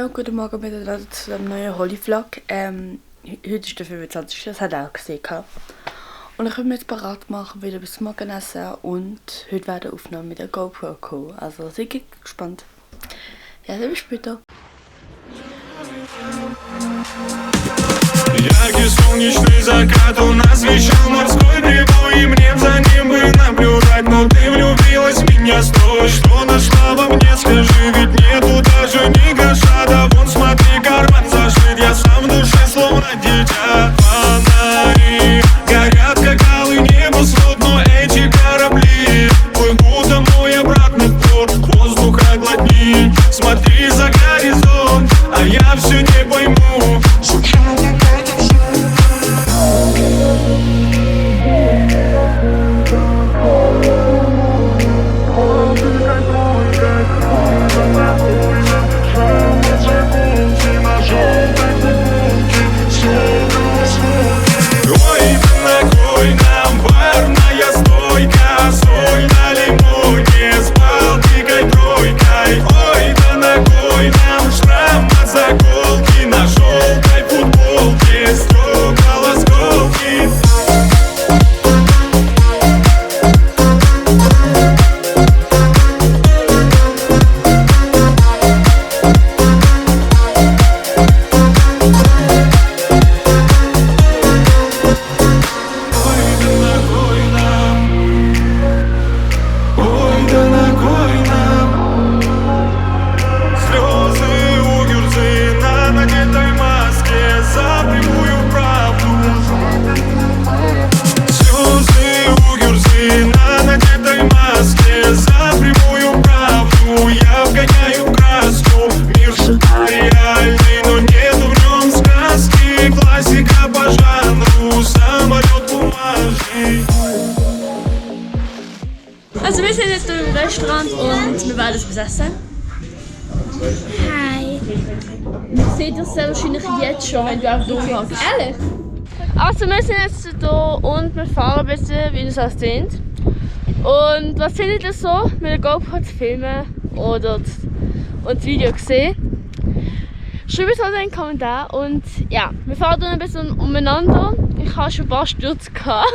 Hallo, guten Morgen miteinander zu einem neuen Holly-Vlog. Heute ist der 25. Das hat ihr auch gesehen. Und ich will mich jetzt bereit machen, wieder bis Morgen essen und heute werden Aufnahmen mit der GoPro kommen. Also seid gespannt. Ja, dann bis später. Яркий солнечный закат он освещал морской прибой, и мне за ним бы наблюдать. Но ты влюбилась в меня, стой, что нашла во мне, скажи, ведь нету даже ни гроша. Да вон смотри, карман зашит, я сам в душе словно дитя. Фонари горят, как алый небосвод, но эти корабли плывут домой обратно в порт. Воздуха глотни, смотри за горизонт, а я все не пойму. Also wir sind jetzt hier im Restaurant und wir werden etwas essen. Hi. Man sieht das sehr wahrscheinlich jetzt schon, wenn du auch hier hockst. Ehrlich? Also wir sind jetzt hier und wir fahren ein bisschen, wie es aussieht. Und was findet ihr so, mit der GoPro zu filmen oder und das Video gesehen? Schreibt es in den Kommentaren und ja, wir fahren dann ein bisschen umeinander. Ich habe schon ein paar Stürze gehabt.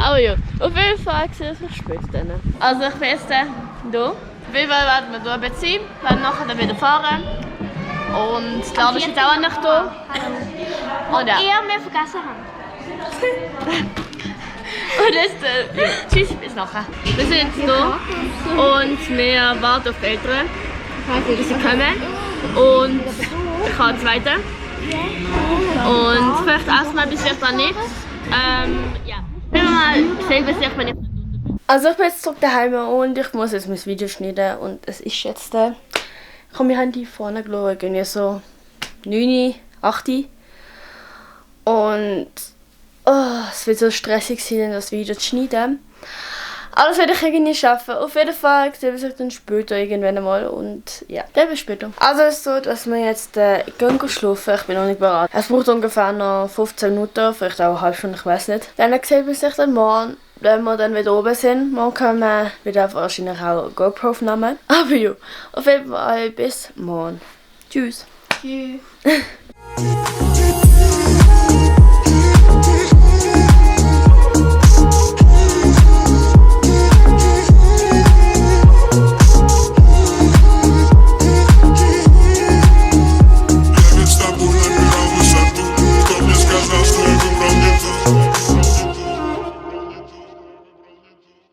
Aber ja, auf jeden Fall sehen wir uns später dann. Also ich bin jetzt hier. Auf jeden Fall werden wir hier ein bisschen sein, werden nachher dann wieder fahren. Und der Laden ist auch noch da. Und ja. Eher mehr vergessen haben. Und jetzt, ja, tschüss, bis nachher. Wir sind jetzt hier und wir warten auf die Eltern, bis sie kommen. Und ich habe einen zweiten. Und vielleicht erstmal bis ich dann nicht. Ja. Wenn wir mal sehen, bis ich meine. Also ich bin jetzt zurück daheim und ich muss jetzt mein Video schneiden und es ist jetzt ich habe mein Handy vorne geschaut, irgendwie so 9, 8 und es wird so stressig sein, das Video zu schneiden. Aber das werde ich irgendwie schaffen. Auf jeden Fall sehen wir uns dann später irgendwann einmal und ja, dann bis später. Also es ist so, dass wir jetzt gehen schlafen. Ich bin noch nicht bereit. Es braucht ungefähr noch 15 Minuten, vielleicht auch eine halbe Stunde, ich weiß nicht. Dann sehen wir uns dann morgen, wenn wir dann wieder oben sind. Morgen können wir wieder wahrscheinlich auch GoPro aufnehmen. Aber ja, auf jeden Fall bis morgen. Tschüss. Tschüss.